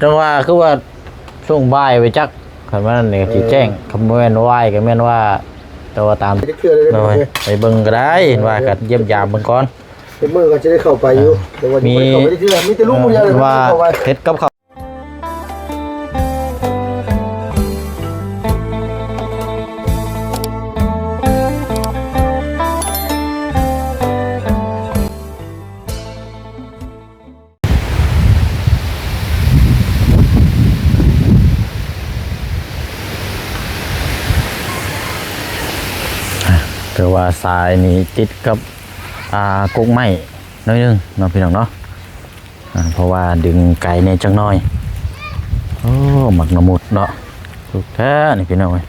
ຈັງຫວະຄືວ່າຊ່ວງບ່າຍໄປຈັກ ຄັນວ່ານັ້ນນີ້ຊິແຈ້ງ ເອີ ຄັນບໍ່ແມ່ນວາຍກໍແມ່ນວ່າ ແຕ່ວ່າຕາມ ໄປເທື່ອເລີຍ ໂດຍ ໄປເບິ່ງກໍໄດ້ ເອີ ວ່າກັນ ຢ້ຽມຢາມເບິ່ງກ່ອນ ເປັນມື້ກໍຈະໄດ້ເຂົ້າໄປຢູ່ ເອີ ແຕ່ວ່າ ມີ ຍັງບໍ່ໄດ້ເຂົ້າໄປເທື່ອ ມີແຕ່ລຸງຜູ້ດຽວເລີຍ ວ່າ ເຂົ້າໄປ ເຮັດກັບເຂົ້າ ແຕ່ວ່າສາຍນີ້ຕິດກັບ ອ່າ ກົກໄມ້ໜ້ອຍໜຶ່ງເນາະ ພີ່ນ້ອງເນາະ ອ່າ ເພາະວ່າດຶງໄກແດ່ຈັກໜ້ອຍ. ໂອ້ ໝາກນະມຸດເນາະ ສຸກແທ້ນີ້ ພີ່ນ້ອງເອີຍ.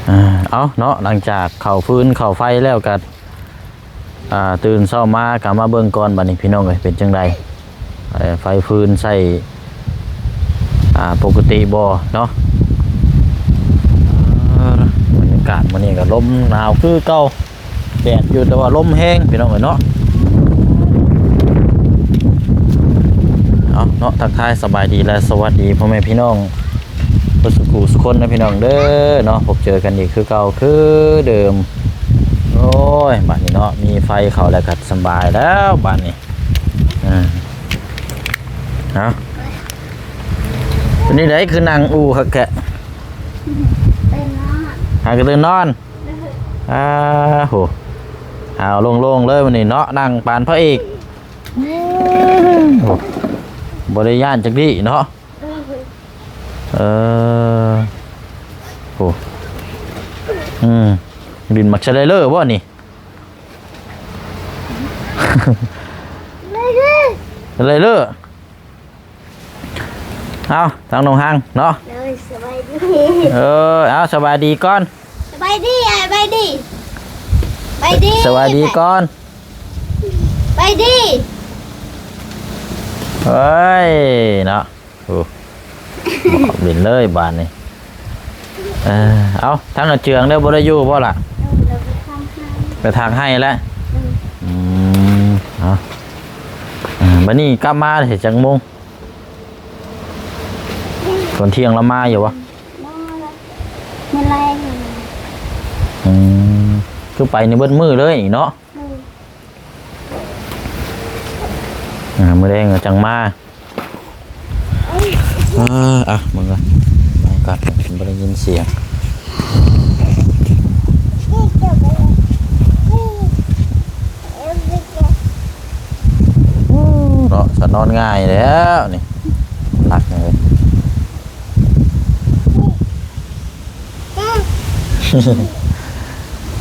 ອ່າ ເອົາເນາະ ຫຼັງຈາກເຂົ້າຟືນເຂົ້າໄຟແລ້ວກໍ ອ່າ ຕື່ນເຊົ້າມາກໍມາເບິ່ງກ່ອນ ບັດນີ້ພີ່ນ້ອງເອີຍ ເປັນຈັ່ງໃດ ເອີ ໄຟຟືນໃຊ້ ອ່າ ປົກກະຕິບໍ່ເນາະ. ອ່າ ບັນຍາກາດມື້ນີ້ກໍລົມໜາວຄືເກົ່າ ແດດຢູ່ ແຕ່ວ່າລົມແຮງ ພີ່ນ້ອງເອີຍເນາະ. ເອົາເນາະ ທັກທາຍສະບາຍດີ ແລະ ສະຫວັດດີພໍ່ແມ່ພີ່ນ້ອງ ເບິດສູ່ຜູ້ສູ່ຄົນນະພີ່ນ້ອງເດີເນາະ ພົບເຈີກັນອີກຄືເກົ່າຄືເດີມ. ໂອ້ຍ ບາດນີ້ເນາະ ມີໄຟເຂົ້າແລ້ວກໍສະບາຍແລ້ວບາດນີ້. ອ່າ ເອົາ ເປັນຈັ່ງໃດຄືນັ່ງອູ່ຄັກແທ້? ຕື່ນນອນ ຫາກໍຕື່ນນອນ. ອ່າ ໂຫ ເອົາ ໂລ່ງໆເລີຍມື້ນີ້ເນາະ ນັ່ງປານພະເອກ. ໂອ້ ບໍ່ໄດ້ຢ້ານຈັກດີ້ເນາະ. ເອີ ໂອ້ ອືມ ຫຼິ້ນໝາກສະໄລເລີບໍ່ນີ້? ສະໄລເລີ. ເອົາ ທາງນ້ອງຮັງເນາະ ໂດຍ ສະບາຍດີ. ເອີ ເອົາ ສະບາຍດີກ່ອນ. ສະບາຍດີ ອ້າຍ ສະບາຍດີ ສະບາຍດີ ສະບາຍດີກ່ອນ ສະບາຍດີ. ເອີຍ ເນາະ ໂອ້ ເປັນເລີຍບາດນີ້. ເອີ ເອົາ ທາງອາເຈືອງເດ້ ບໍ່ໄດ້ຢູ່ບໍ່ລະ? ເອີ ໄປທາງໄຮ່ ໄປທາງໄຮ່ແລ້ວ. ອືມ ອືມ ເອົາ ເອີ ບາດນີ້ກັບມາເຮັດຈັກໂມງ? ຕອນທ່ຽງລາວມາຢູ່ບໍ່? ມາແລ້ວ ມື້ແລງ. ອືມ ຄືໄປນີ້ເບິດມື້ເລີຍເນາະ. ອືມ ອ່າ ມື້ແລງກໍຈັ່ງມາ. ເອີ ອ່ະ ເບິ່ງກ່ອນ ເບິ່ງກ່ອນ ບໍ່ໄດ້ຍິນສຽງ. ໂອ້ ເນາະ ສະນອນງ່າຍແລ້ວນີ້ ຫຼັກເລີຍ.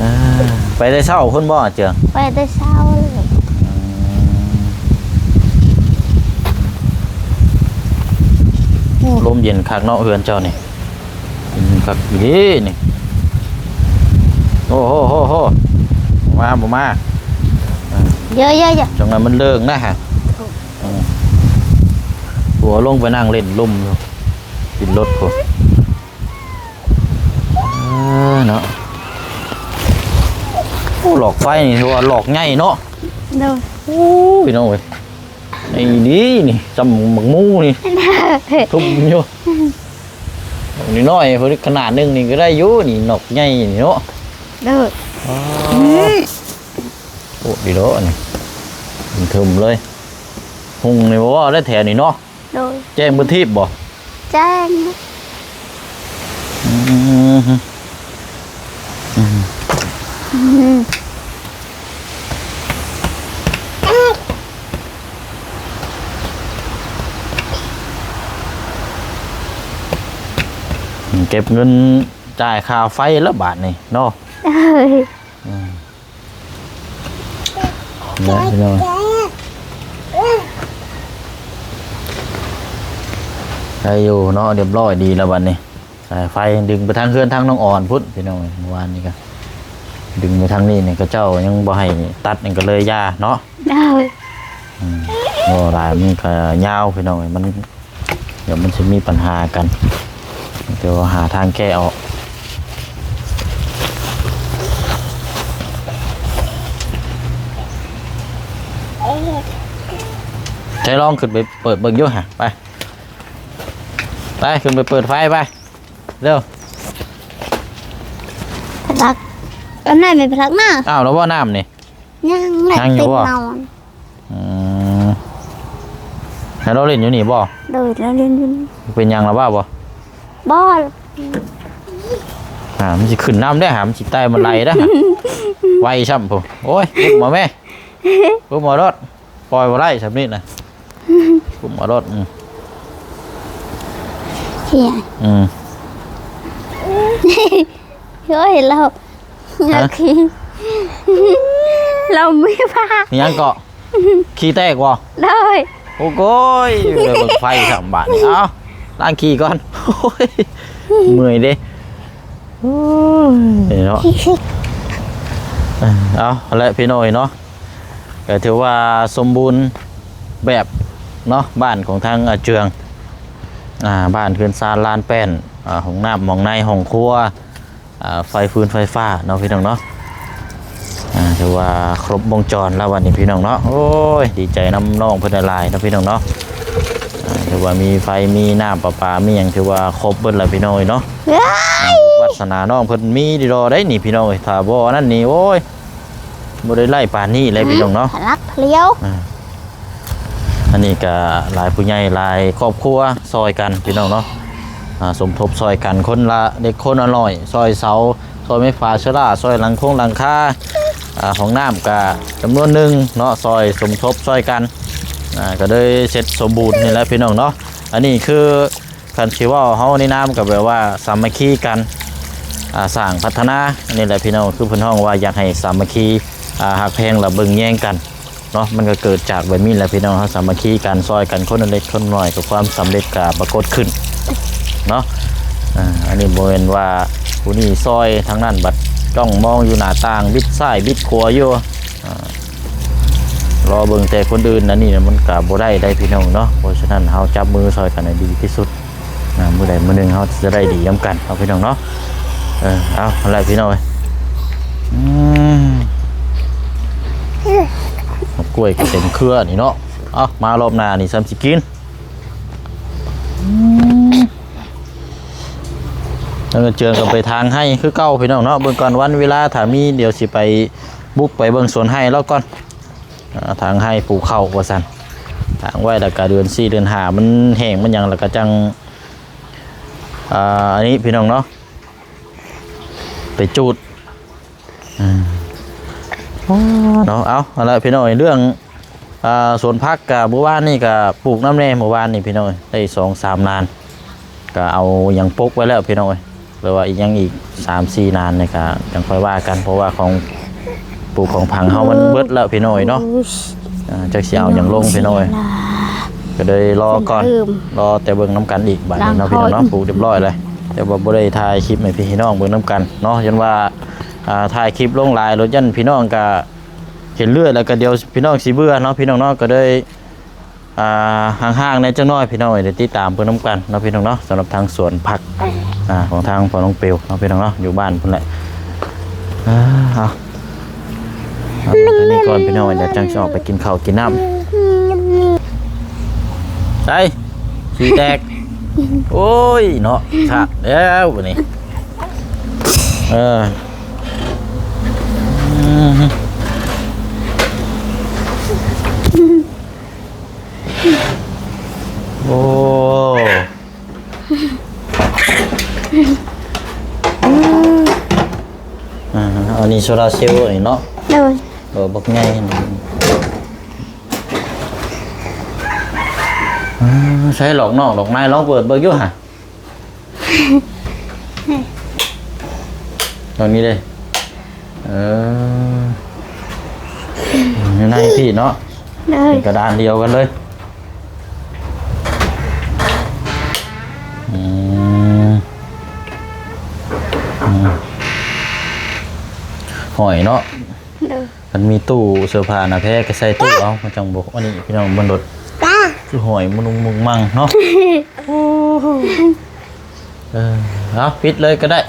ອ່າ ໄປແຕ່ເຊົ້າພຸ້ນບໍ່ ເຈີຍ? ໄປແຕ່ເຊົ້າ. ອືມ ໂອ້ ລົມເຢັນຄັກເນາະ ເຮືອນເຈົ້ານີ້ ເຢັນຄັກອີ່ຫຼີນີ້. ໂອ້ໂຫ ໂຫ ໂຫ ມາບໍ່ມາ ເຢີະໆໆ ຈັງວ່າມັນເລີງນະ. ອືມ ຜົວລົງໄປນັ່ງຫຼິ້ນລົມຢູ່ ກິນລົດພຸ້ນ. ເອີ ເນາະ ໂອ້ ຫຼອກໄຟນີ້ຖືວ່າຫຼອກໃຫຍ່ເນາະ. ໂດຍ ໂອ້ ພີ່ນ້ອງເອີຍ ນີ້ນີ້ນີ້ ສ່ຳບັກໝູນີ້ ທຸ່ມຢູ່ ນີ້ນ້ອຍ ຂະໜາດໜຶ່ງນີ້ກໍໄດ້ຢູ່ ນີ້ຫຼອກໃຫຍ່ນີ້ເນາະ. ໂດຍ ອໍ ອືມ ໂອ້ ດີເນາະ ອັນນີ້ ມັນທຶ່ມເລີຍ ຫຸ່ງນີ້ບໍ່ເວົ້າໄດ້ແຖວນີ້ເນາະ. ໂດຍ ແຈ້ງເບິດທີບບໍ່? ແຈ້ງ. ອືມ ອືມ ເກັບເງິນຈ່າຍຄ່າໄຟແລ້ວບາດນີ້ເນາະ. ໂດຍ ອືມ ແລ້ວພີ່ນ້ອງ ໄດ້ຢູ່ເນາະ ຮຽບຮ້ອຍດີແລ້ວບັດນີ້. ສາຍໄຟດຶງໄປທາງເຮືອນທາງນ້ອງອອນພຸ້ນ ພີ່ນ້ອງເອີຍ. ເມື່ອວານນີ້ກໍດຶງໄປທາງນີ້ນີ້ ເຂົາເຈົ້າຍັງບໍ່ໃຫ້ຕັດ ນີ້ກໍເລີຍຢ່າເນາະ. ໂດຍ ອືມ ບໍ່ຫຼາຍມັນກໍຍາວ ພີ່ນ້ອງເອີຍ ມັນ ດຽວມັນຊິມີບັນຫາກັນ ດຽວຫາທາງແກ້ອອກ. ໃຊ້ລອງຂຶ້ນໄປເປີດເບິ່ງຢູ່ຫະ ໄປ ໄປ ຂຶ້ນໄປເປີດໄຟໄປ ເລັວ ພະລັກ ອັນນັ້ນແມ່ນພະລັກນະ. ອ້າວ ແລ້ວບໍ່ນ້ຳນີ້? ຍັງແຫຼະ ຍັງຢູ່ບໍ່? ເປັນນອນ. ອືມ ໃຫ້ລາວຫຼິ້ນຢູ່ນີ້ບໍ່? ໂດຍ ລາວຫຼິ້ນຢູ່ນີ້. ເປັນຫຍັງລະວ່າບໍ່? ບໍ່ ຫາ ມັນຊິຂຶ້ນນຳເດ້ຫາ ມັນຊິໄຕ່ບັນໄດເດ້ຫາ ໄວຊ້ຳພຸ້ນ. ໂອ້ຍ ອຸ້ມເອົາແມ່ ອຸ້ມເອົາໂລດ. ປ່ອຍບໍ່ໄດ້ຊ່ຳນີ້ນະ ກຸ້ມເອົາໂລດ. ອືມ ເອີຍ ອືມ ໂອ້ຍ ລາວ ຮະ? ລາວມີພາ ອີຫຍັງເກາະ? ຂີ້ແຕກບໍ່? ໂດຍ ໂອ້ໂກຍ ເບິ່ງໄຟຊ້ຳບາດນີ້. ເອົາ ລ້າງຂີ້ກ່ອນ. ໂອ້ຍ ເມື່ອຍເດ້. ໂອ້ຍ ເນາະ ເອົາ ແລະ ພີ່ນ້ອງເນາະ ກໍຖືວ່າສົມບູນແບບເນາະ ບ້ານຂອງທາງອາເຈືອງ ອ່າ ບ້ານເຮືອນຊານລານແປ້ນ ອ່າ ຫ້ອງນ້ຳ ຫ້ອງໃນ ຫ້ອງຄົວ ອ່າ ໄຟຟືນໄຟຟ້າເນາະ ພີ່ນ້ອງເນາະ. ອ່າ ຖືວ່າຄົບວົງຈອນແລ້ວບັດນີ້ ພີ່ນ້ອງເນາະ. ໂອ້ຍ ດີໃຈນຳນ້ອງເພິ່ນຫຼາຍໆເນາະ ພີ່ນ້ອງເນາະ. ອ່າ ຖືວ່າມີໄຟ ມີນ້ຳປະປາ ມີຫຍັງ ຖືວ່າຄົບເບິດແລ້ວ ພີ່ນ້ອງເອີຍເນາະ. ເອີຍ ອ່າ ວາດສະໜານ້ອງເພິ່ນມີດີດອກໄດ໋ນີ້ ພີ່ນ້ອງເອີຍ. ຖ້າບໍ່ອັນນັ້ນນີ້ ໂອ້ຍ ບໍ່ໄດ້ໄລ່ປານນີ້ແຫຼະ ອືມ ພີ່ນ້ອງເນາະ. ທະລັກພະລຽວ ອ່າ ອັນນີ້ກໍຫຼາຍຜູ້ໃຫຍ່ຫຼາຍຄອບຄົວຊ່ອຍກັນ ພີ່ນ້ອງເນາະ. ອ່າ ສົມທົບຊ່ອຍກັນຄົນລະເລັກຄົນລະນ້ອຍ ຊ່ອຍເສົາ ຊ່ອຍໄມ້ຝາເຊລາ ຊ່ອຍຫຼັງຄົງຫຼັງຄາ ອ່າ ຫ້ອງນ້ຳກະຈຳນວນໜຶ່ງເນາະ ຊ່ອຍສົມທົບຊ່ອຍກັນ ອ່າ ກະເລີຍເສັດສົມບູນນີ້ແຫຼະ ພີ່ນ້ອງເນາະ. ອັນນີ້ຄື ຄັນຊິເວົ້າເຮົາໃນນາມກໍແບບວ່າສາມັກຄີກັນ ອ່າ ສ້າງພັດທະນາ ອັນນີ້ແຫຼະ ພີ່ນ້ອງ. ຄືເພິ່ນຮ້ອງວ່າຢາກໃຫ້ສາມັກຄີ ອ່າ ຮັກແພງ ແລະ ເບິ່ງແຍງກັນເນາະ. ມັນກໍເກີດຈາກແບບນີ້ແຫຼະ ພີ່ນ້ອງ. ເຮົາສາມັກຄີກັນ ຊ່ອຍກັນ ຄົນລະເລັກຄົນລະນ້ອຍ ກໍຄວາມສຳເລັດກໍປາກົດຂຶ້ນເນາະ. ອ່າ ອັນນີ້ບໍ່ແມ່ນວ່າຜູ້ນີ້ຊ່ອຍທາງນັ້ນ ບັດຈ້ອງມອງຢູ່ໜ້າຕ່າງ ບິດຊ້າຍບິດຂວາຢູ່. ອ່າ ລໍເບິ່ງແຕ່ຄົນອື່ນ ອັນນີ້ມັນກະບໍ່ໄດ້ໄດ໋ ພີ່ນ້ອງເນາະ. ເພາະສະນັ້ນເຮົາຈັບມືຊ່ອຍກັນໃຫ້ດີທີ່ສຸດ ນະ ມື້ໃດມື້ໜຶ່ງເຮົາຈະໄດ້ດີນຳກັນເນາະ ພີ່ນ້ອງເນາະ. ເອີ ເອົາ ຫັ້ນແຫຼະ ພີ່ນ້ອງເອີຍ. ອືມ ໝາກກ້ວຍກໍເຕັມເຄືອນີ້ເນາະ. ເອົາ ມາລອບໜ້ານີ້ຊ້ຳຊິກິນ. ອືມ ແລ້ວກໍເຈີກັນໄປທາງໄຮ່ຄືເກົ່າ ພີ່ນ້ອງເນາະ. ເບິ່ງກ່ອນວັນເວລາ ຖ້າມີດຽວຊິໄປບຸກໄປເບິ່ງສວນໄຮ່ລາວກ່ອນ. ອ່າ ທາງໄຮ່ປູກເຂົ້າວ່າຊັ້ນ ທາງໄວ້ ແລ້ວກະເດືອນສີ່ເດືອນຫ້າມັນແຫ້ງມັນຫຍັງ ແລ້ວກະຈັ່ງ ອ່າ ອັນນີ້ ພີ່ນ້ອງເນາະ ໄປຈູດ. ອ່າ ເນາະ ເອົາ ເອົາລະ ພີ່ນ້ອງ ເລື່ອງ ອ່າ ສວນຜັກກະມື້ວານນີ້ກະປູກນຳແດ່ ມື້ວານນີ້ ພີ່ນ້ອງ ໄດ້ສອງສາມນານ ກະເອົາຫຍັງປົກໄວ້ແລ້ວ ພີ່ນ້ອງເອີຍ. ຫຼືວ່າອີກຫຍັງອີກສາມສີ່ນານນີ້ກະຈັ່ງຄ່ອຍວ່າກັນ ເພາະວ່າຂອງປູກຂອງຝັງເຮົາມັນເບິດແລ້ວ ພີ່ນ້ອງເອີຍເນາະ. ອ່າ ຈັກຊິເອົາຫຍັງລົງ ພີ່ນ້ອງເອີຍ ກໍເລີຍລໍກ່ອນ ລໍແຕ່ເບິ່ງນຳກັນອີກບາດນີ້ເນາະ ພີ່ນ້ອງເນາະ. ປູກຮຽບຮ້ອຍແລ້ວ ແຕ່ວ່າບໍ່ໄດ້ຖ່າຍຄລິບໃຫ້ພີ່ນ້ອງເບິ່ງນຳກັນເນາະ ຢ້ານວ່າ ອ່າ ຖ່າຍຄລິບລົງຫຼາຍໂລດ ຢ້ານພີ່ນ້ອງກະເຫັນເລື້ອຍ ແລ້ວກະດຽວພີ່ນ້ອງຊິເບື່ອເນາະ ພີ່ນ້ອງເນາະ. ກໍເລີຍ ອ່າ ຫ່າງໆແດ່ຈັກໜ້ອຍ ພີ່ນ້ອງເອີຍ ໄດ້ຕິດຕາມເບິ່ງນຳກັນເນາະ ພີ່ນ້ອງເນາະ. ສຳລັບທາງສວນຜັກ ອ່າ ຂອງທາງພໍ່ນ້ອງເປວເນາະ ພີ່ນ້ອງເນາະ ຢູ່ບ້ານເພິ່ນແຫຼະ. ອ່າ ເອົາ ເອົາ ເທົ່ານີ້ກ່ອນ ພີ່ນ້ອງເອີຍ ດຽວຈັ່ງຊິອອກໄປກິນເຂົ້າກິນນ້ຳ. ໄດ້ ຂີ້ແຕກ ໂອ້ຍເນາະ ຂາດແລ້ວບັດນີ້. ເອີ ອືມ ໂອ້ ອ່າ ອັນນີ້ໂຊລາເຊວນີ້ເນາະ. ໂດຍ ເອີ ບັກໃຫຍ່. ອ່າ ໃຊ້ດອກນອກດອກໃນ ລອງເປີດເບິ່ງຢູ່ຫະ. ດອກນີ້ເດ້ ເອີ ຢູ່ໃນພີ້ເນາະ. ໂດຍ ເປັນກະດານດຽວກັນເລີຍ. ອືມ ອືມ ຫອຍເນາະ. ໂດຍ ຄັນມີຕູ້ເສື້ອຜ້າໜ້າແພກໍໃສ່ຕູ້ເອົາ ມັນຈັ່ງບໍ່ ອັນນີ້ ພີ່ນ້ອງເບິ່ງໂລດ ຄືຫອຍມຸງມຸງມັງເນາະ. ໂອ້ ເອີ ເອົາ ປິດເລີຍກໍໄດ້.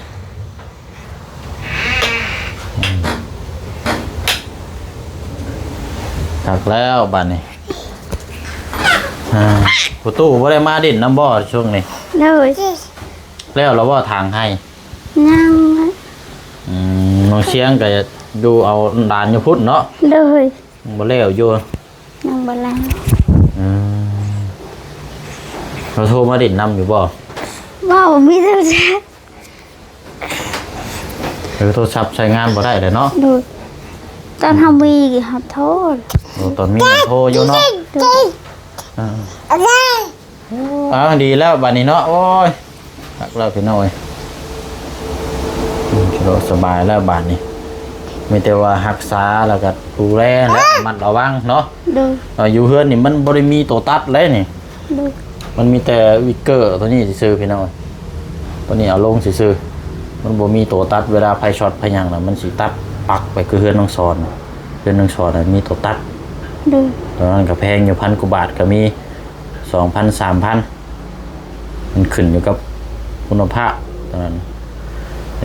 ອືມ ຄັກແລ້ວບາດນີ້. ອ່າ ພໍ່ຕູ້ບໍ່ໄດ້ມາຫຼິ້ນນຳບໍ່ຊ່ວງນີ້? ໂດຍ. ແລ້ວລະບໍ່ທາງໄຮ່? ຍັງ. ອືມ ນ້ອງຊຽງກໍຢູ່ເອົາຫຼານຢູ່ພຸ້ນເນາະ? ໂດຍ. ຍັງບໍ່ແລ້ວຢູ່? ຍັງບໍ່ແລ້ວ. ອືມ ລາວໂທມາຫຼິ້ນນຳຢູ່ບໍ່? ເວົ້າມີໂທລະສັບ. ເອີ ໂທລະສັບໃຊ້ງານບໍ່ໄດ້ແລ້ວເນາະ? ໂດຍ. ຕອນເຮົາມີເຮົາໂທ. ໂອ້ ຕອນມີໂທຢູ່ເນາະ? ໂດຍ. ອ່າ ເອົາ ດີແລ້ວບາດນີ້ເນາະ. ໂອ້ຍ ຄັກແລ້ວພີ່ນ້ອງເອີຍ ສະດວກສະບາຍແລ້ວບາດນີ້ ມີແຕ່ວ່າຮັກສາ ແລ້ວກໍດູແລ ແລະ ລະມັດລະວັງເນາະ. ໂດຍ. ເອີ ຢູ່ເຮືອນນີ້ມັນບໍ່ໄດ້ມີໂຕຕັດເລີຍນີ້. ໂດຍ. ມັນມີແຕ່ວິກເກີໂຕນີ້ຊື່ໆ ພີ່ນ້ອງເອີຍ ໂຕນີ້ເອົາລົງຊື່ໆ ມັນບໍ່ມີໂຕຕັດ. ເວລາໄຟຊັອດໄຟຫຍັງນະ ມັນຊິຕັດປັກໄປຄືເຮືອນນ້ອງສອນ. ເຮືອນນ້ອງສອນນະມີໂຕຕັດ. ໂດຍ. ໂຕນັ້ນກໍແພງຢູ່ ພັນກວ່າບາດກໍມີ ສອງພັນ ສາມພັນ ມັນຂຶ້ນຢູ່ກັບຄຸນນະພາບເທົ່ານັ້ນ.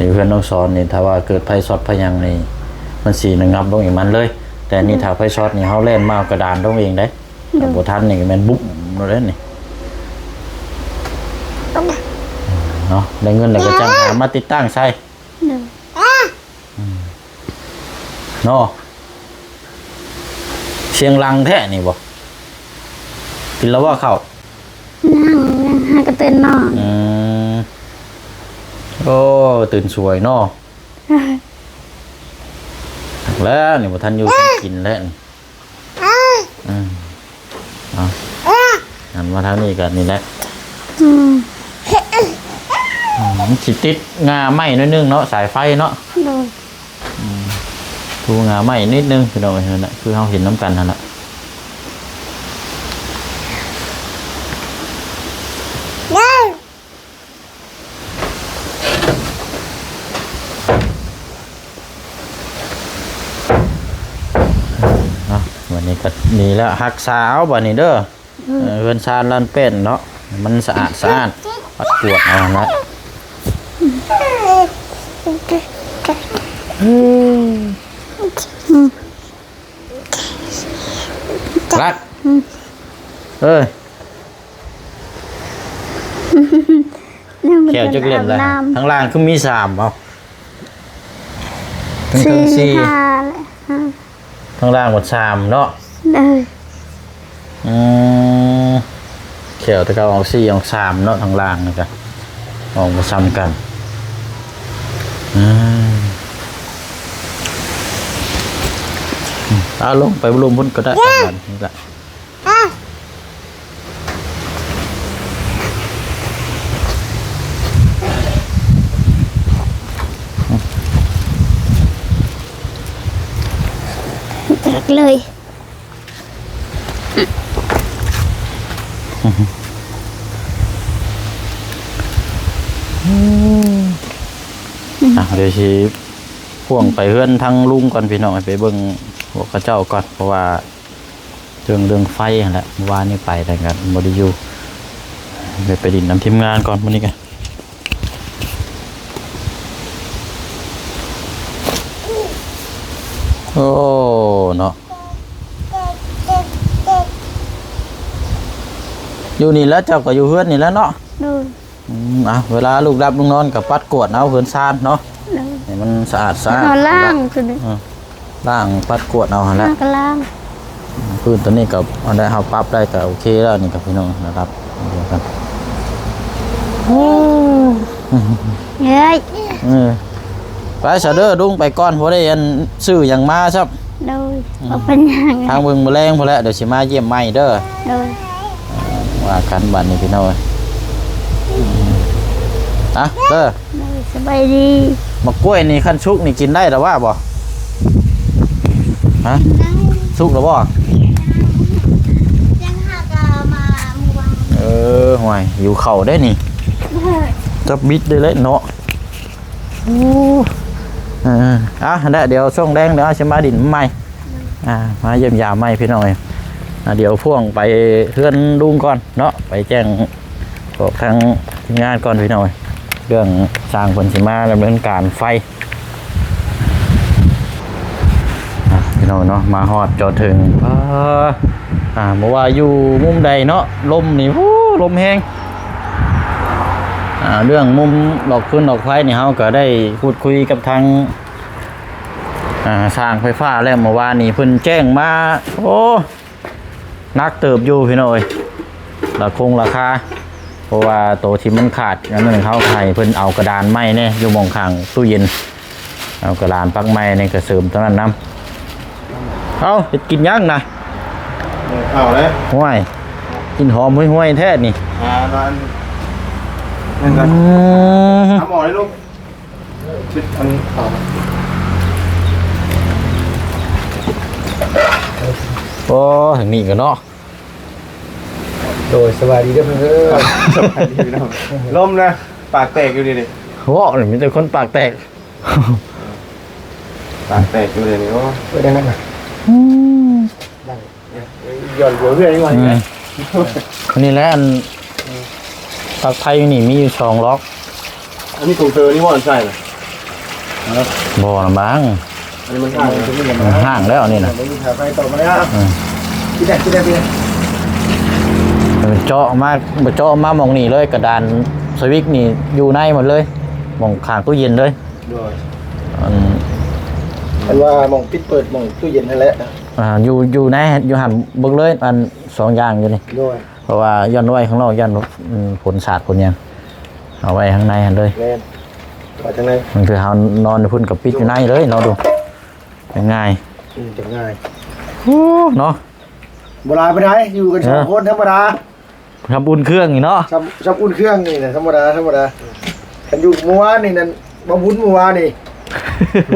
ຢູ່ເຮືອນນ້ອງສອນນີ້ ຖ້າວ່າເກີດໄຟຊັອດໄຟຫຍັງນີ້ ມັນຊິລະງັບລົງເອງມັນເລີຍ. ແຕ່ນີ້ ໂດຍ ຖ້າໄຟຊັອດນີ້ ເຮົາແລ່ນມາເອົາກະດານລົງເອງເດ້. ໂດຍ. ຖ້າບໍ່ທັນນີ້ແມ່ນບຸບໂລດເດ້ນີ້ເນາະ. ໄດ້ເງິນແລ້ວກໍຈັ່ງຫາມາຕິດຕັ້ງໃສ່. ໂດຍ. ອືມ ເນາະ ສຽງດັງແທ້ນີ້ບໍ່? ກິນແລ້ວບໍ່ເຂົ້າ? ຍັງ ຍັງ ຫາກໍຕື່ນນອນ. ອືມ ໂອ້ ຕື່ນສວຍເນາະ. ແລ້ວນີ້ບໍ່ທັນຢູ່ທັນກິນແລ້ວນີ້. ອືມ ເອົາ ຫັນມາທາງນີ້ກໍນີ້ແຫຼະ. ອືມ ອືມ ມັນຊິຕິດງ່າໄມ້ໜ້ອຍໜຶ່ງເນາະ ສາຍໄຟເນາະ. ໂດຍ. ອືມ ພູງ່າໄມ້ນິດໜຶ່ງພີ່ນ້ອງເອີຍ ນັ້ນແຫຼະ ຄືເຮົາເຫັນນຳກັນຫັ້ນລະ. ເນາະ ບັດນີ້ກໍນີ້ແຫຼະ ຮັກສາເອົາບັດນີ້ເດີ. ອືມ ເອີ ເຮືອນຊານລ້ານແປ້ນເນາະ ມັນສະອາດສະອ້ານ ປັດກວາດເອົາຫັ້ນລະ. ອືມ ລັກ ອືມ ເອີຍ ແຂ້ວຈັກເຫຼັ້ມລະ? ທາງລ່າງຄືມີສາມ ເອົາ ເທິງສີ່ ສີ່ ຫ້າ ແລະ ທາງລ່າງໝົດສາມເນາະ. ໂດຍ. ອືມ ແຂ້ວແຕ່ເກົ່າອອກສີ່ອອກສາມເນາະ ທາງລ່າງນີ້ກະອອກບໍ່ຊ້ຳກັນ. ອືມ ເອົາລົງໄປລຸ່ມພຸ້ນກໍໄດ້ ນີ້ລະ. ເລີຍ ອ່ະ ດຽວຊິພ່ວງໄປເຮືອນທາງລຸງກ່ອນ ພີ່ນ້ອງ ໃຫ້ໄປເບິ່ງພວກເຂົາເຈົ້າກ່ອນ ເພາະວ່າ ເລື່ອງ ເລື່ອງໄຟຫັ້ນແຫຼະ ເມື່ອວານນີ້ໄປແລ້ວກໍບໍ່ໄດ້ຢູ່ ໄປ ໄປຫຼິ້ນນຳທີມງານກ່ອນມື້ນີ້ກະ. ໂອ້ ເນາະ ຢູ່ນີ້ແຫຼະ ເຈົ້າກໍຢູ່ເຮືອນນີ້ແຫຼະເນາະ. ໂດຍ. ອືມ ອ່ະ ເວລາລູກຫຼັບລູກນອນກໍປັດກວາດເອົາເຮືອນຊານເນາະ. ໂດຍ. ໃຫ້ມັນສະອາດສະອ້ານ ເຮົາລ້າງ ເອີ ລ້າງປັດກວາດເອົາຫັ້ນແຫຼະ ລ້າງກໍລ້າງ. ພື້ນຕົວນີ້ກໍອັນໃດເຮົາປັບໄດ້ກໍໂອເຄແລ້ວ ນີ້ກໍພີ່ນ້ອງນະຄັບ ໂອ້ ເອີຍ ເອີ ໄປຊະເດີ ລຸງໄປກ່ອນ ບໍ່ໄດ້ອັນຊື້ຫຍັງມາຊ້ຳ. ໂດຍ. ອືມ ບໍ່ເປັນຫຍັງ ທາງເບິ່ງມື້ແລງພຸ້ນແຫຼະ ດຽວຊິມາຢ້ຽມໃໝ່ເດີ. ໂດຍ. ວ່າກັນບັດນີ້ພີ່ນ້ອງເອີຍ ອືມ ອ່ະ ເດີ ໂດຍ ສະບາຍດີ. ໝາກກ້ວຍນີ້ຄັນສຸກນີ້ກິນໄດ້ລະວ່າບໍ່? ຮະ? ກິນໄດ້. ສຸກລະບໍ່? ຍັງຫາກະມາມື້ວານ. ເອີ ຫ້ວຍ ຫິວເຂົ້າເດ້ນີ້. ເອີ ຈັບບິດໄດ້ເລີຍເນາະ. ໂອ້ ເອີ ອ່ະ ຫັ້ນແຫຼະ ດຽວຊ່ວງແລງດຽວຊິມາດິນໃໝ່. ອ່າ ມາຢ້ຽມຢາມໃໝ່ພີ່ນ້ອງເອີຍ. ອ່າ ດຽວພ່ວງໄປເຮືອນລຸງກ່ອນເນາະ ໄປແຈ້ງບອກທາງທີມງານກ່ອນພີ່ນ້ອງເອີຍ ເລື່ອງຊ່າງເພິ່ນຊິມາດຳເນີນການໄຟ. ອ່າ ພີ່ ເນາະ ເນາະ ມາຮອດຈອດເຖິງ ອ່າ ອ່າ ບໍ່ວ່າຢູ່ມຸມໃດເນາະ ລົມນີ້ ໂອ້ ລົມແຮງ ອ່າ ເລື່ອງມຸມຫຼອກຟືນຫຼອກໄຟນີ້ ເຮົາກໍໄດ້ພູດຄຸຍກັບທາງ ອ່າ ຊ່າງໄຟຟ້າແລ້ວ ເມື່ອວານນີ້ເພິ່ນແຈ້ງມາ ໂອ້ ໜັກເຕີບຢູ່ພີ່ນ້ອງເອີຍ ລາຄົງລາຄາ ເພາະວ່າໂຕທີ່ມັນຂາດອັນນັ້ນ ເຮົາໃຫ້ເພິ່ນເອົາກະດານໃໝ່ແດ່ ຢູ່ໝ່ອງຂ້າງຕູ້ເຢັນ ເອົາກະດານປັກໃໝ່ນີ້ ກະເສີມຕົງນັ້ນນຳ. ເອົ້າ ເຮັດກິນຫຍັງນະ? ເຂົ້າເດ້. ຫ້ວຍ ກິ່ນຫອມຫ້ວຍໆແທ້ນີ້. ອ່າ ນັ້ນ ອືມ ທຳອອກເດ້ລູກ. ໂອ້ ທາງນີ້ກໍເນາະ. ໂດຍ ສະບາຍດີເດີເພິ່ນເອີຍ. ສະບາຍດີພີ່ນ້ອງ. ລົມນະ ປາກແຕກຢູ່ນີ້ນີ້. ເວົ້ານີ້ມີແຕ່ຄົນປາກແຕກ. ປາກແຕກຢູ່ເດນີ້. ໂອ້ ເປີດໄດ້ນັ້ນນະ. ອືມ ຢ້ອນຫົວເຮືອຍໜ້ອຍ. ອືມ ນີ້ແຫຼະ ອັນ ອືມ ປລັກໄຟຢູ່ນີ້ມີຢູ່ສອງລັອກ. ອັນນີ້ຂອງເຕີນີ້ບໍ່ອັນໃສ່ນະ? ບໍ່ນະບັງ. ອັນນີ້ມັນຫ້າງແລ້ວ ມັນຫ້າງແລ້ວນີ້ນະ. ເອີ ມັນຫາໄຟຕໍ່ມາແລ້ວ. ອືມ ກິນໄດ້ ກິນໄດ້ ກິນໄດ້. ເຈາະມາ ເຈາະມາໝ່ອງນີ້ເລີຍ ກະດານສະວິກນີ້ຢູ່ໃນໝົດເລີຍ ໝ່ອງຂ້າງຕູ້ເຢັນເລີຍ. ໂດຍ ອັນ ອັນວ່າໝ່ອງປິດເປີດໝ່ອງຕູ້ເຢັນຫັ້ນແຫຼະ. ອ່າ ຢູ່ ຢູ່ໃນ ຢູ່ຫັ້ນເບິ່ງເລີຍ ອັນສອງຢ່າງຢູ່ນີ້. ໂດຍ ເພາະວ່າຢ້ານໄວ້ຂ້າງນອກ ຢ້ານ ອືມ ຝົນສາດຝົນຫຍັງ ເອົາໄວ້ຂ້າງໃນຫັ້ນເລີຍ. ແມ່ນ ວ່າຈັ່ງໃດ? ບາງເທື່ອເຮົານອນຢູ່ພຸ້ນກໍປິດຢູ່ໃນເລີຍເນາະ ດູ ຈັ່ງງ່າຍ. ອືມ ຈັ່ງງ່າຍ. ໂອ້ ເນາະ ບໍ່ຫຼາຍປານໃດ ຢູ່ກັນສອງ ເອີ ຄົນທຳມະດາ. ຊຳອຸ່ນເຄື່ອງນີ້ເນາະ ຊຳ ຊຳອຸ່ນເຄື່ອງນີ້ນະ ທຳມະດາ ທຳມະດາ. ຄັນຢູ່ມື້ວານນີ້ນັ້ນ ບໍ່ບຸນມື້ວານນີ້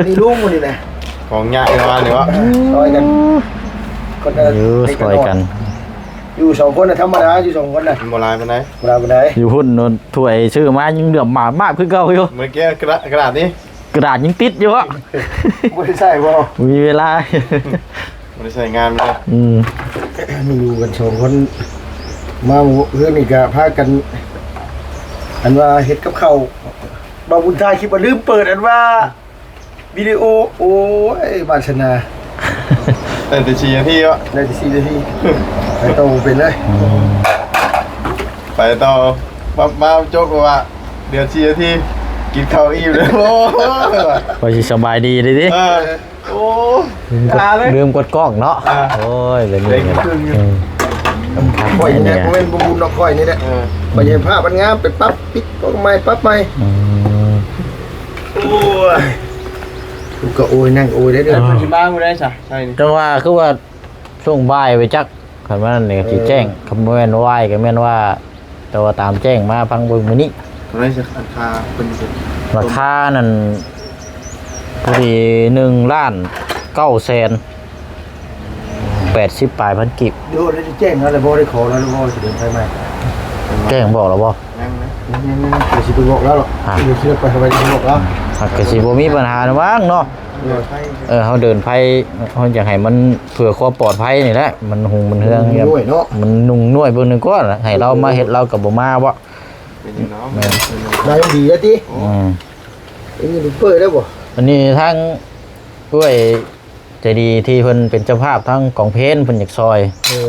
ນີ້ລຸງມື້ນີ້ນະ ຂອງຍາກເມື່ອວານນີ້ວະ. ຊ່ອຍກັນ ຄົນລະ ເອີ ເລັກລະນ້ອຍ ຊ່ອຍກັນ. ຢູ່ສອງຄົນນະ ທຳມະດາ ຢູ່ສອງຄົນນະ ມັນບໍ່ຫຼາຍປານໃດ ບໍ່ຫຼາຍປານໃດ. ຢູ່ພຸ້ນໂນນ ຖ້ວຍຊື້ມາຍັງເຫຼືອມໝາມາບຄືເກົ່າຢູ່. ເມື່ອກີ້ກະດາດ ກະດາດນີ້ ກະດາດຍັງຕິດຢູ່ເບາະ. ບໍ່ໄດ້ໃຊ້ບໍ່? ບໍ່ມີເວລາ ບໍ່ໄດ້ໃຊ້ງານເລີຍ. ອືມ ມີຢູ່ກັນສອງຄົນ ມາມື້ຄືນນີ້ກະພາກັນ ອັນວ່າເຮັດກັບເຂົ້າ. ບ່າວບຸນຖ່າຍຄລິບວ່າລືມເປີດ ອັນວ່າວິດີໂອ. ໂອ້ຍ ວາດສະໜາ. ໄດ້ແຕ່ສີ່ນາທີເບາະ. ໄດ້ແຕ່ສີ່ນາທີ ໄປຕໍ່ບໍ່ເປັນເລີຍ. ອືມ ໄປຕໍ່ ມາ ມາຈົບວ່າ ເດືອນສີ່ນາທີ ກິນເຂົ້າອີ່ມແລ້ວ. ໂອ້ຍ ວ່າຊິສະບາຍດີເດ້ຕິ. ເອີ ໂອ້ ລືມກົດ ລືມກົດກ້ອງເນາະ. ອ່າ ໂອ້ຍ ເປັນນີ້ ອືມ ຂ້ອຍນີ້ ບໍ່ແມ່ນບຸນດອກ ຂ້ອຍນີ້ແຫຼະ. ເອີ ຂ້ອຍເຮັດພາບມັນງາມ ໄປປັບ ປິດ ປັບໃໝ່ ປັບໃໝ່. ອືມ ໂອ້ຍ ກະໂອຍ ນັ່ງໂອຍໄດ້ເດີ. ເອີ ຊິມາມື້ໃດຊະ? ໃຊ່ນີ້ ຈັ່ງວ່າ ຄືວ່າຊ່ວງບ່າຍໄປຈັກ. ຄັນວ່ານັ້ນນີ້ຊິແຈ້ງ ເອີ ຄັນບໍ່ແມ່ນວາຍກໍແມ່ນວ່າ ແຕ່ວ່າຕາມແຈ້ງມາຟັງເບິ່ງມື້ນີ້. ເທົ່າໃດຊະ ອັນຄ່າເພິ່ນ? ລາຄານັ້ນ ພໍດີໜຶ່ງລ້ານເກົ້າແສນແປດສິບປາຍພັນກີບ. ໂດຍ ໄດ້ແຈ້ງແລ້ວບໍ່? ໄດ້ຂໍແລ້ວບໍ່? ຊິເດີນໄຟໃໝ່ ແຈ້ງບອກແລ້ວບໍ່? ຍັງນະ ຍັງ ຍັງ ຍັງ ດຽວຊິໄປບອກແລ້ວ. ດຽວຊິໄປ ໄປບອກແລ້ວ ຫາກກໍຊິບໍ່ມີບັນຫາຫວັງເນາະ. ເອີ ເອີ ເຮົາເດີນໄຟ ເຮົາຢາກໃຫ້ມັນເພື່ອຄວາມປອດໄພນີ້ແຫຼະ ມັນຮຸ່ງມັນເຮືອງ ມັນໜ້ວຍເນາະ ມັນນຸ່ງໜ້ວຍເບິ່ງໜຶ່ງກ່ອນ ໃຫ້ລາວມາເຮັດລາວກໍບໍ່ມາເບາະ. ແມ່ນ ໄດ້ດີແລ້ວຕິ. ອືມ ອັນນີ້ເປີດໄດ້ບໍ່? ອັນນີ້ທາງເອື້ອຍໃຈດີທີ່ເພິ່ນເປັນເຈົ້າພາບທາງກອງເພນ ເພິ່ນຢາກຊ່ອຍ. ເອີ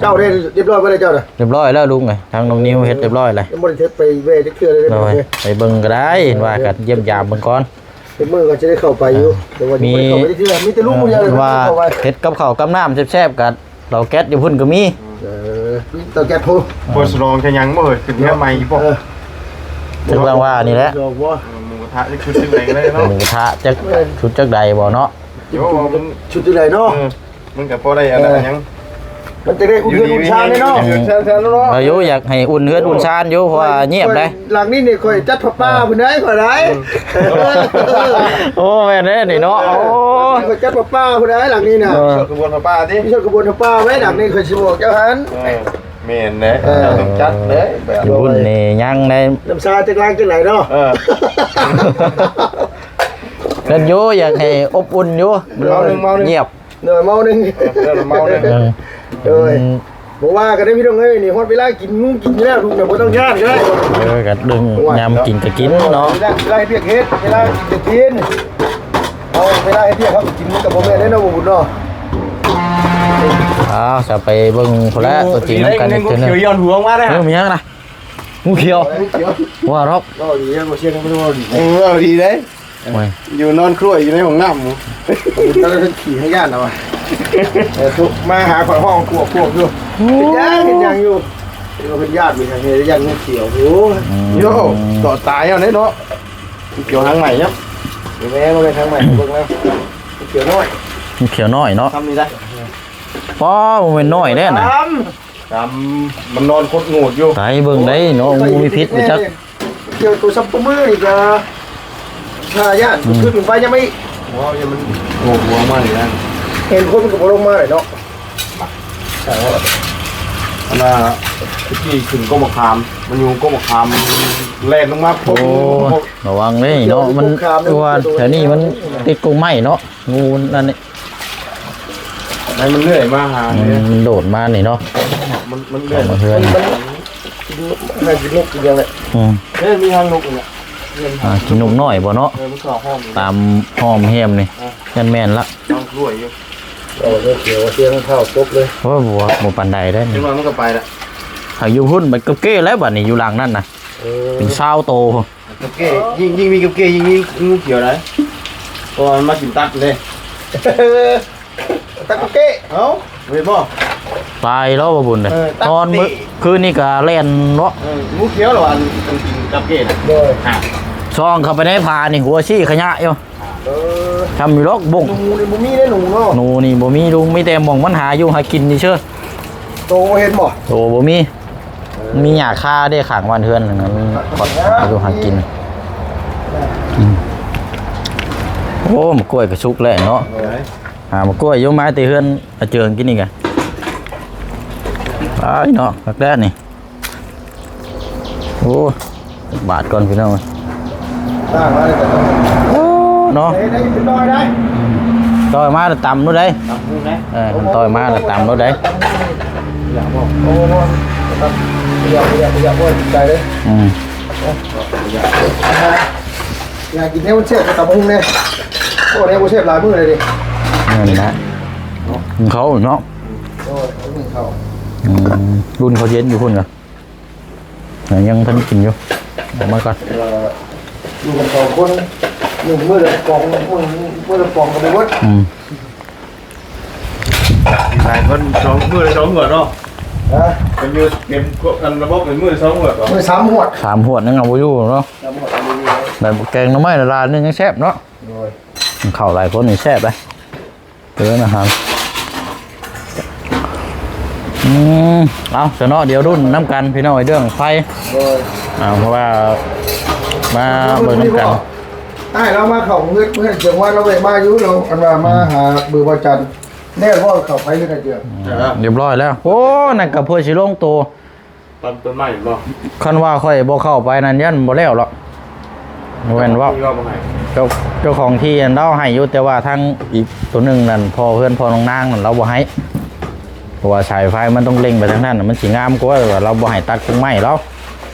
ເຈົ້າໄດ້ຮຽບຮ້ອຍບໍ່ລະ ເຈົ້ານະ? ຮຽບຮ້ອຍແລ້ວລຸງເອີຍ ທາງນ້ອງນິວເຮັດຮຽບຮ້ອຍແລ້ວ. ຍັງບໍ່ໄດ້ເຮັດໄປແວ່ຈັກເທື່ອເລີຍ. ໂດຍ ໄປເບິ່ງກໍໄດ້ ວ່າກັນຢ້ຽມຢາມເບິ່ງກ່ອນ. ເປັນມື້ກໍຈະໄດ້ເຂົ້າໄປຢູ່ ແຕ່ວ່າຍັງບໍ່ໄດ້ເຂົ້າໄປເທື່ອ ມີແຕ່ລຸງຜູ້ດຽວເລີຍ ວ່າເຮັດກັບເຂົ້າກັບນ້ຳແຊບໆ ກັບເຕົາແກັສຢູ່ພຸ້ນກໍມີ. ເອີ ມີເຕົາແກັສພຸ້ນ ບໍ່ສະຫຼອງຂະຫຍັງບໍ່ເອີຍ ຂຶ້ນເຮືອນໃໝ່ບໍ່? ເອີ ຈັກວ່ານີ້ແຫຼະ ເອີ ໝູກະທະຈະຊຸດຈັ່ງໃດກໍໄດ້ເນາະ ໝູກະທະຈັກຊຸດຈັກໃດບໍ່ເນາະ. ໂອ້ ມັນຊຸດຈັ່ງໃດເນາະ ເອີ ມັນກໍພໍໄດ້ອັນນັ້ນຫຍັງ ມັນຈະໄດ້ອຸ່ນເຮືອນອຸ່ນຊານເນາະ. ເອີ ເອີ ຢູ່ ຢາກໃຫ້ອຸ່ນເຮືອນອຸ່ນຊານຢູ່ ເພາະວ່າງຽບໄດ໋. ຫຼັງນີ້ນີ້ຂ້ອຍຈັດຜ້າປ່າພຸ້ນໄດ໋ ຂ້ອຍໄດ໋. ໂອ້ ແມ່ນເດ້ນີ້ເນາະ. ໂອ້ ຂ້ອຍຈັດຜ້າປ່າພຸ້ນໄດ໋ ຫຼັງນີ້ນະ. ເອີ ມີສ່ວນຂະບວນຜ້າປ່າຕິ ມີສ່ວນຂະບວນຜ້າປ່າໄວ້ ຫຼັງນີ້ຂ້ອຍຊິບອກເຈົ້າຫັ້ນ. ເອີ ແມ່ນເດ້ ເອີ ເຈົ້າຕ້ອງຈັດເດ້ ແບບຢູ່ບຸນນີ້ຍັງໄດ້ ນ້ຳຊາຈັກລັງຈັກໄຫຼເນາະ. ເອີ ເພິ່ນຢູ່ ຢາກໃຫ້ອົບອຸ່ນຢູ່ ເມົາໜຶ່ງ ເມົາໜຶ່ງ ງຽບ. ເດີ ເມົາໜຶ່ງ ເອີ ເດີ ເມົາໜຶ່ງ ເອີ ໂດຍ ອືມ ບໍ່ວ່າກັນເດີພີ່ນ້ອງເອີຍ ນີ້ຮອດເວລາກິນ ກິນແລ້ວ ລູກນະບໍ່ຕ້ອງຢ້ານກໍໄດ້. ເອີ ກໍດຶງ ໂອ້ຍ ຍາມກິນກໍກິນເນາະ ເວລາ ເວລາເຮັດວຽກເຮັດ ເວລາກິນກໍກິນ. ເອົາເວລາເຮັດວຽກເຮົາກໍກິນມັນກໍບໍ່ແມ່ນເດ້ເນາະ ບໍ່ບຸນເນາະ. ອ້າວ ຈະໄປເບິ່ງພຸ້ນແຫຼະ ໂອ້ ຕົວຈິງນຳກັນອີກເທື່ອໜຶ່ງ. ເອີ ມີຫຍັງລະ? ງູຂຽວ. ງູຂຽວ ວ່າດອກ ເວົ້າດີເດ້ ບໍ່ຊຽງມັນເວົ້າດີ ເອີ ເວົ້າດີເດ້. ໂອ້ຍ ຢູ່ນອນຄົວຢູ່ໃນຫ້ອງນ້ຳ ຕອນນັ້ນຂີ່ໃຫ້ຢ້ານເອົາ ເອີ ທຸກ ມາຫາຂ້ອຍຮ້ອງຄວກໆຢູ່. ໂອ້ ເຮັດຫຍັງ ເຮັດຫຍັງຢູ່? ເອີ ເພິ່ນຢ້ານຢູ່ ຢ້ານງູຂຽວ. ໂອ້ຍ ອືມ ໂຢ ຕໍ່ຕາຍເອົາເດ້ເນາະ. ງູຂຽວຫາງໃໝ່ເນາະ ແມ່ ບໍ່ແມ່ນຫາງໃໝ່ ເບິ່ງແລ້ວ ງູຂຽວນ້ອຍ ງູຂຽວນ້ອຍເນາະ ທຳນີ້ໄດ້. ປ້າ ບໍ່ແມ່ນນ້ອຍເດ້ນະ ທຳ ມັນນອນຄົດງູດຢູ່. ຕາຍ ເບິ່ງໄດ້ເນາະ ງູມີພິດບໍ່ຈັກ. ຂຽວໂຕຊຳປະມືນີ້ກະ ຖ້າຢ້ານ ອືມ ຂຶ້ນໄປຍັງໄປອີກ. ໂອ້ຍ ມັນໂຫດຫົວມານີ້ນະ ເຫັນຄົນມັນກໍບໍ່ລົງມາເລີຍເນາະ. ອັນນ່າ ຕະກີ້ຂຶ້ນກົກມະຂາມ ມັນຢູ່ກົກມະຂາມ ແລ່ນລົງມາ ໂອ້ ລະວັງເດ້ເນາະ ມັນຄືວ່າແຖວນີ້ມັນຕິດກົກໄມ້ເນາະ ງູນັ້ນນີ້ ໃຫ້ມັນເລື່ອຍມາຫາ ມັນ ນີ້ ມັນໂດດມານີ້ເນາະ ມັນ ມັນເລື່ອຍ ເຮືອນ ມັນ ມັນກິນນົກກິນຫຍັງແຫຼະ. ອືມ ເອີ ມີຫາງນົກນີ້ແຫຼະ ຫາກິນນົກນ້ອຍບໍ່ເນາະ. ເອີ ມັນເຂົ້າຫ້ອມ ຕາມຫ້ອມແຮມນີ້ ອ່າ ຍັນແມ່ນລະ ຕ້ອງລວຍຢູ່. ເອົາເລື່ອງຂຽວ ເສຍງເທົ້າກົບເລີຍ. ໂອ້ຍ ບໍ່ ບໍ່ປານໃດເດ້ ຈັກໜ່ອຍມັນກໍໄປລະ. ຫາກຢູ່ພຸ້ນໄປກັບເກ້ແລ້ວ ບັດນີ້ຢູ່ຫຼັງນັ້ນນະ ເອີ ເປັນຊາວໂຕ. ກັບເກ້ ຍິ່ງ ຍິ່ງມີກັບເກ້ ຍິ່ງມີງູຂຽວໄດ໋ ເພາະວ່າມັນມາກິນຕັດເດ້ ຕັດກັບເກ້. ເອົ້າ ເຫັນບໍ່? ຕາຍແລ້ວບໍ່ບຸນເດ້. ເອີ ຕັດ ນອນມື້ ເຕະ ຄືນນີ້ກະແລ່ນເນາະ. ເອີ ງູຂຽວລະ ອັນ ອັນກິນກັບເກ້ນະ. ໂດຍ ຊ່ອງເຂົ້າໄປໃນຜານີ້ ຫົວຊີ້ຂະຍະຢູ່. ເອີ ທຳຢູ່ດອກບົ້ງ ໜູນີ້ບໍ່ມີເດ້ ໜູເນາະ. ໜູນີ້ບໍ່ມີລຸງ ມີແຕ່ໝ່ອງມັນຫາຢູ່ຫາກິນເຊີ. ໂຕບໍ່ເຫັນບໍ່? ໂຕບໍ່ມີ. ມີຫຍ້າຄາເດ້ ຂ້າງບ້ານເຮືອນນັ້ນ ມັນຂອດຫາຢູ່ຫາກິນ. ອືມ ໂອ້ ໝາກກ້ວຍກະສຸກແລ້ວເນາະ. ຫາໝາກກ້ວຍຢູ່ ມາແຕ່ເຮືອນອາເຈີງກິນນີ້ກະ. ອ້າຍເນາະ ຄັກແທ້ນີ້. ໂອ້ ບາດກ່ອນພີ່ນ້ອງ. ໂອ້ ເນາະ ໄດ້ ໄດ້ເປັນຮ້ອຍໄດ໋. ອືມ ຕ່ອຍມາແລ້ວຕຳໂລດໄດ໋. ຕຳໂລດໄດ໋. ເອີ ຄັນຕ່ອຍມາແລ້ວຕຳໂລດໄດ໋. ຢາກບອກ ໂອ້ ຢາກ ຢາກ ຢາກ ຢາກ ໂອ້ຍ ດີໃຈເລີຍ. ອືມ ຢາກ ຢາກກິນແນວແຊບກັບຕຳບັກຫຸ່ງແດ່. ໂອ້ ແນວບໍ່ແຊບຫຼາຍມື້ເລີຍເດ້. ນັ້ນແຫຼະ ເຂົາເນາະ. ໂອ້ຍ ເຂົາກິນເຂົ້າ. ອືມ ລຸ້ນເຂົາເຢັນຢູ່ພຸ້ນກະ ຍັງທັນກິນຢູ່ ເອົາມາກ່ອນ. ເອີ ຢູ່ກັນສອງຄົນ ໜຶ່ງມື້ລະກະປ໋ອງ ມື້ ມື້ລະກະປ໋ອງກະບໍ່ເບິດ. ອືມ ຫຼາຍຄົນ ສອງ ມື້ລະສອງຫວດເນາະ. ຮະ? ເປັນຢູ່ ເປັນພວກອັນລະບົບເປັນມື້ລະສອງຫວດບໍ່? ມື້ສາມຫວດ ສາມຫວດຍັງເອົາບໍ່ຢູ່ເນາະ. ສາມຫວດເອົາບໍ່ຢູ່ເນາະ. ແຕ່ແກງໜໍ່ໄມ້ລະລານນີ້ຍັງແຊບເນາະ. ໂດຍ ເຂົ້າຫຼາຍຄົນນີ້ແຊບເດ້. ເອີ ນະ ອືມ ເອົາຊະເນາະ ດຽວລຸ້ນນຳກັນພີ່ນ້ອງ ເລື່ອງໄຟ. ໂດຍ ເອົາ ເພາະວ່າມາເບິ່ງນຳກັນ. ອ້າຍລາວມາເຂົ້າເຮືອນ ເຮືອນເຈີງວ່າລາວແວະມາຢູ່ ລາວອັນວ່າມາຫາເບີບ່າວຈັນ ແນ່ບໍ່ເຂົ້າໄປເຮືອນເຈີງ. ເອີ ຮຽບຮ້ອຍແລ້ວ. ໂອ້ ນັ້ນກະເພື່ອຊິລົງໂຕ ຕັດຕົ້ນໄມ້ບໍ່? ຄັນວ່າຂ້ອຍບໍ່ເຂົ້າໄປນັ້ນ ຢ້ານບໍ່ແລ້ວດອກ. ບໍ່ແມ່ນເວົ້າ ເຈົ້າ ເຈົ້າຂອງທີ່ຫັ້ນລາວໃຫ້ຢູ່ ແຕ່ວ່າທາງອີກໂຕໜຶ່ງນັ້ນ ພໍ່ເຮືອນພໍ່ນ້ອງນາງນັ້ນລາວບໍ່ໃຫ້ ເພາະວ່າສາຍໄຟມັນຕ້ອງເລັ່ງໄປທາງນັ້ນ ມັນຊິງາມກວ່າ. ລາວບໍ່ໃຫ້ຕັດກົກໄມ້ລາວ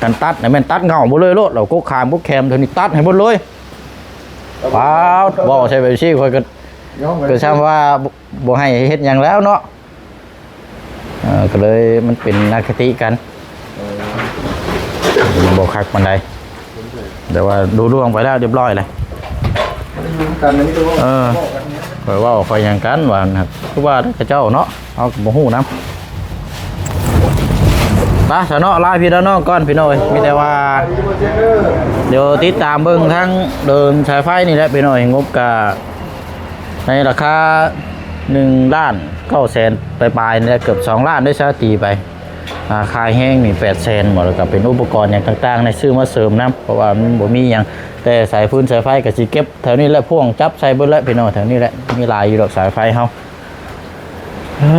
ຄັນຕັດນະແມ່ນຕັດເຫງົ້າເບິດເລີຍໂລດ ລາວກົກຂາມກົກແຄມເທົ່ານີ້ຕັດໃຫ້ເບິດເລີຍ. ປາດ ເວົ້າໃສ່ແບບຊີ້ຂ້ອຍກະ ກະຊ່ຳວ່າບໍ່ໃຫ້ເຮັດຫຍັງແລ້ວເນາະ. ເອີ ກະເລີຍມັນເປັນອະຄະຕິກັນ ເອີ ບໍ່ຄັກປານໃດ ແຕ່ວ່າດູລ່ວງໄປແລ້ວ ຮຽບຮ້ອຍແລ້ວ. ມັນຢູ່ນຳກັນນະ ມີແຕ່ເວົ້າ ເອີ ເວົ້າກັນ ຂ້ອຍເວົ້າຂ້ອຍຫຍັງກັນວ່າ ຄືວ່າເຂົາເຈົ້າເນາະ ເຮົາກະບໍ່ຮູ້ນຳ. ໄປຊະເນາະ ລາພີ່ລານ້ອງກ່ອນພີ່ນ້ອງເອີຍ. ມີແຕ່ວ່າດຽວຕິດຕາມເບິ່ງທາງເດີນສາຍໄຟນີ້ແຫຼະພີ່ນ້ອງເອີຍ. ງົບກະ ໃນລາຄາໜຶ່ງລ້ານເກົ້າແສນປາຍໆນີ້ແຫຼະ ເກືອບສອງລ້ານໄດ້ຊະ ຕີໄປ. ອາ ຄ່າແຮງນີ້ແປດແສນບໍ ແລ້ວກະເປັນອຸປະກອນຫຍັງຕ່າງໆ ໄດ້ຊື້ມາເສີມນຳ ເພາະວ່າມັນບໍ່ມີຫຍັງ ແຕ່ສາຍຟືນສາຍໄຟກະຊິເກັບແຖວນີ້ແຫຼະ ພວງຈັບໃສ່ເບິດແຫຼະພີ່ນ້ອງ. ແຖວນີ້ແຫຼະ ມີຫຼາຍຢູ່ດອກສາຍໄຟເຮົາ. ເອີ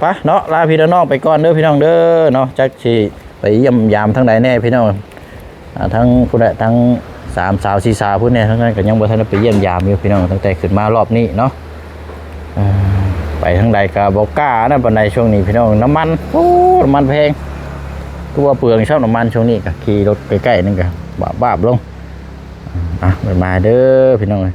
ໄປເນາະ ລາພີ່ລານ້ອງໄປກ່ອນເດີພີ່ນ້ອງເດີເນາະ. ຈັກຊິໄປຢ້ຽມຢາມທາງໃດແນ່ພີ່ນ້ອງ. ອ່າ ທັງພຸ້ນແຫຼະ ທັງສາມສາວສີ່ສາວພຸ້ນແຫຼະ ທັງນັ້ນກະຍັງບໍ່ທັນໄດ້ໄປຢ້ຽມຢາມຢູ່ພີ່ນ້ອງ ຕັ້ງແຕ່ຂຶ້ນມາຮອບນີ້ເນາະ. ເອີ ໄປທາງໃດກະບໍ່ກ້ານັ້ນປານໃດຊ່ວງນີ້ພີ່ນ້ອງ. ນ້ຳມັນ ໂອ້ ນ້ຳມັນແພງ ຄືວ່າເປືອງຊ້ຳນ້ຳມັນຊ່ວງນີ້ ກະຂີ່ລົດໃກ້ໆນັ້ນກະບາບໆລົງ. ອ່າ ບາຍບາຍເດີພີ່ນ້ອງເອີຍ.